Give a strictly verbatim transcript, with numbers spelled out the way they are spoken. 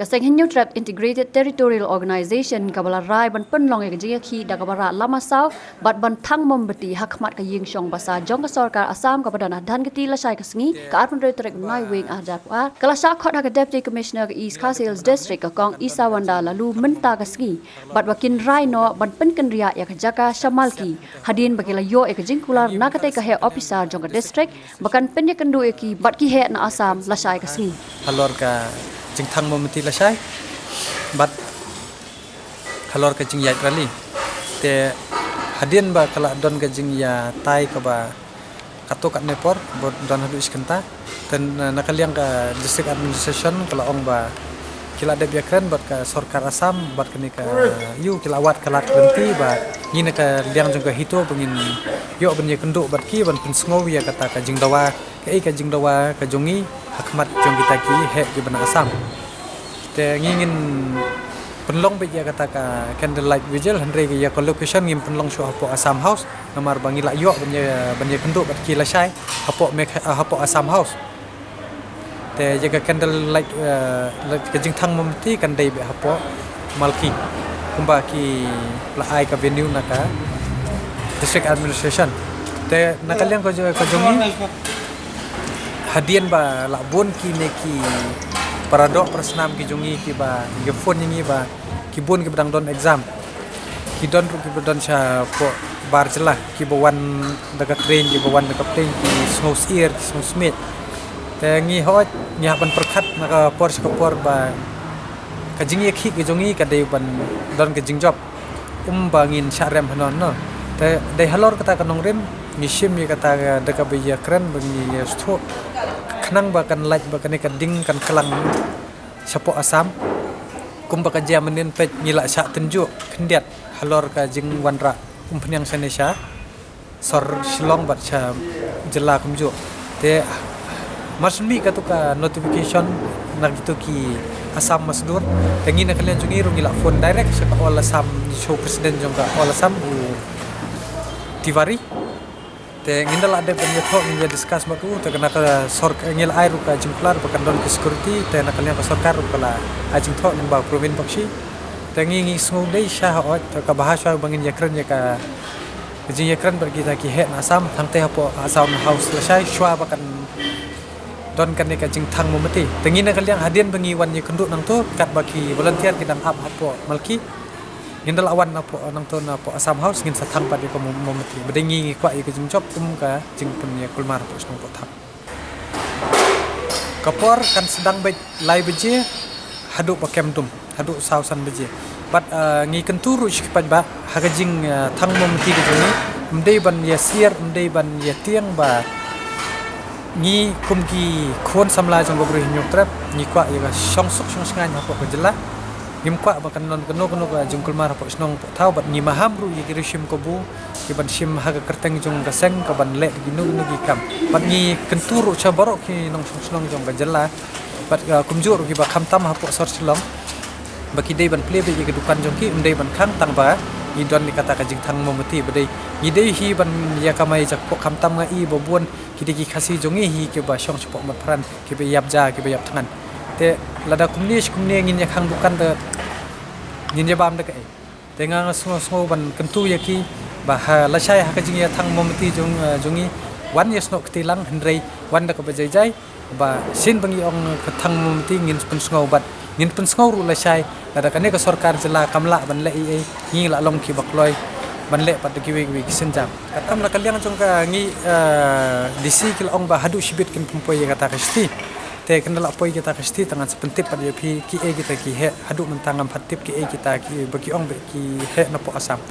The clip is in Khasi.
Seng Hynñiewtrep Integrated Territorial Organization kaba la rai ban pynlong ïa ka jingïakhih da kaba rah lama saw bad ban thang mombati ha khmat ka ïingshong basa jong ka sorkar Assam kaba don ha Dhankheti lashai ka sngi ka arphew hynriew tarik u Naiwieng ar hajar arphew ar ka la shah khot ha ka Deputy Commissioner ka East Khasi Hills District ka Kong Isawanda Laloo mynta ka sngi bad ba kin rai noh ban pynkynriah ïa ka jaka sha Malki hadien ba ki la ïoh ïa ka jingkular na katei ka heh ophisar jong ka district ba kan pynïakynduh ïa ki bad ki heh na Assam lashai ka sngi. Halor ka jingthang mombati lashai bad halor ka jingïaid rally. Te hadien ba ka la don ka jingïatai kaba katto katne por, bad don haduh shi kynta. Te na ka liang ka district administration ka la ong ba ki la dep ïakren bad ka sorkar Assam bad kane ka ïu ki la wad ka lad ka lynti ba ngi na ka liang jong ka HITO ba ngin ïoh ban ïakynduh bad ki ban pynsngew ïa kata ka jingdawa, kaei ka jingdawa ka jong ngi ha khmat jong kita ki heh kiba na Assam. Te ngi ngin pynlong beit ïa kata ka candlelight vigil, hynrei ïa ka location ngim pynlong shuh hapoh Assam House namar ba ngi la ïoh ban ïa, ban ïakynduh bad ki lashai hapoh Megha-, hapoh Assam House. Te ïa ka candlelight, eh, light, ka jingthang mombati kan dei beit hapoh Malki kumba ki la ai ka venue na ka district administration. Te na ka liang ka jo-, ka jong ngi hadien ba la bun kine ki paradoh parasnam ki jong ngi kiba ïa phone ïa ngi ba ki bun kiba dang don exam. Ki don ruh kiba don shapoh bar jylla, kiba wan da ka train, kiba wan da ka plane, ki sngew syiar, ki sngew smiej. Te ngi hooid ngi hap ban pyrkhat na ka por sha ka por ba ka jingïakhih ka jong ngi ka dei ban don ka jingjop. Um ba ngin shah rem hano hano. Te dei halor kata ka nongrim ngi shim ïa kata da kaba ïakren ba ngi ïa sngewthuh khnang ba kan lait ba kane ka ding kan klang shapoh Assam. Kumba ka jia mynnin peit ngi la shah tynjuh khyndiat halor ka jingwanrah umphniang shane sha sor Shillong bad sha jylla kumjuh. Te mar shu mih katu ka notification na kitu ki Assam Mazdoor, te ngi na ka liang jong ngi ruh ngi la phone direct sha ka All Assam, sha u president jong ka All Assam, u Tiwari. Te ngin da la dep ban ïathoh, ngin ïa discuss bad u, te na ka sorkar ngi la ai ruh ka jingkular ba kan don ka security, te na ka liang ka sorkar ruh ka la ai jingthoh lyngba u Pravin Bakshi. Te ngi ngi sngew dei sha hooid, te kaba ha shuwa ba ngin ïakren ïa ka ka jingïakren bad kita ki heh na Assam, hangtei hapoh Assam House lashai shuwa ba kan don kane ka jingthang mombati. Te ngi na ka liang hadien ba ngi wan ïakynduh nangto katba ki volunteer ki dang ap hapoh Malki. Ngin da la wan napoh nangto napoh Assam House ngin sa thang pat ïa ka mo-, mombati. Ba dei ngi ngi kwah ïa ka jingjop kum ka jingpynïakulmar hapoh shnong hapoh thaiñ. Ka por kan sdang beit lai baje haduh ba kem dum, haduh saw san baje. Bad, eh, ngi kyntu ruh sha ki paidbah ha ka jing, eh, thang mombati ka jong ngi, ym dei ban ïa syiar, ym dei ban ïa tieng ba ngi kum ki khun samla jong ka Bri Hynñiewtrep ngi kwah ïa ka shongsuk shongshngaiñ hapoh ka jylla. Ngim kwah ba kan don kano kano ka jingkulmar hapoh shnong hapoh thaw bad ngi maham ruh ïa ki rishim kabu ki ban shim ha ka kyrteng jong ka seng ka ban leh kino kino ki kam. Bad ngi kyntu ruh sha baroh ki nongshong shnong jong ka jylla bad, uh, kumjuh ruh kiba khamtam hapoh sor Shillong ba ki dei ban plie beit ïa ka dukan jong ki, ym dei ban khang tang ba ngi don ïa kata ka jingthang mombati ba dei ngi dei hi ban ïa kamai jakpoh khamtam nga i ba bun ki dei ki Khasi jong ngi hi kiba shong shapoh Motphran kiba ïap ja kiba ïap thngan. Te lada kumne shi kumne ngin ïa khang dukan te ngin ïa bam da kaei. Te nga nga sngew sngew ban kyntu ïa ki ba ha lashai ha ka jingïathang mombati jong, eh, jong ngi wan ïa snoh kti lang hynrei wan da kaba jai jai ba sien ba ngi ong ka thang mombati ngin pynsngew bad ngin pynsngew ruh lashai lada kane ka sorkar jylla kam lah ban leh ei ei ngi la long kiba kloi ban leh pat da kiwei kiwei ki sienjam. Katam na ka liang jong ka ngi, eh, D C ki la ong ba haduh shibit kin pynpoi ïa kata ka shithi. Te kin da la poi kata ka shithi tang ngan sa pyntip pat ïa phi kiei kita ki heh haduh mynta ngam pat tip kiei kita ki ba ki ong ba ki heh napoh Assam.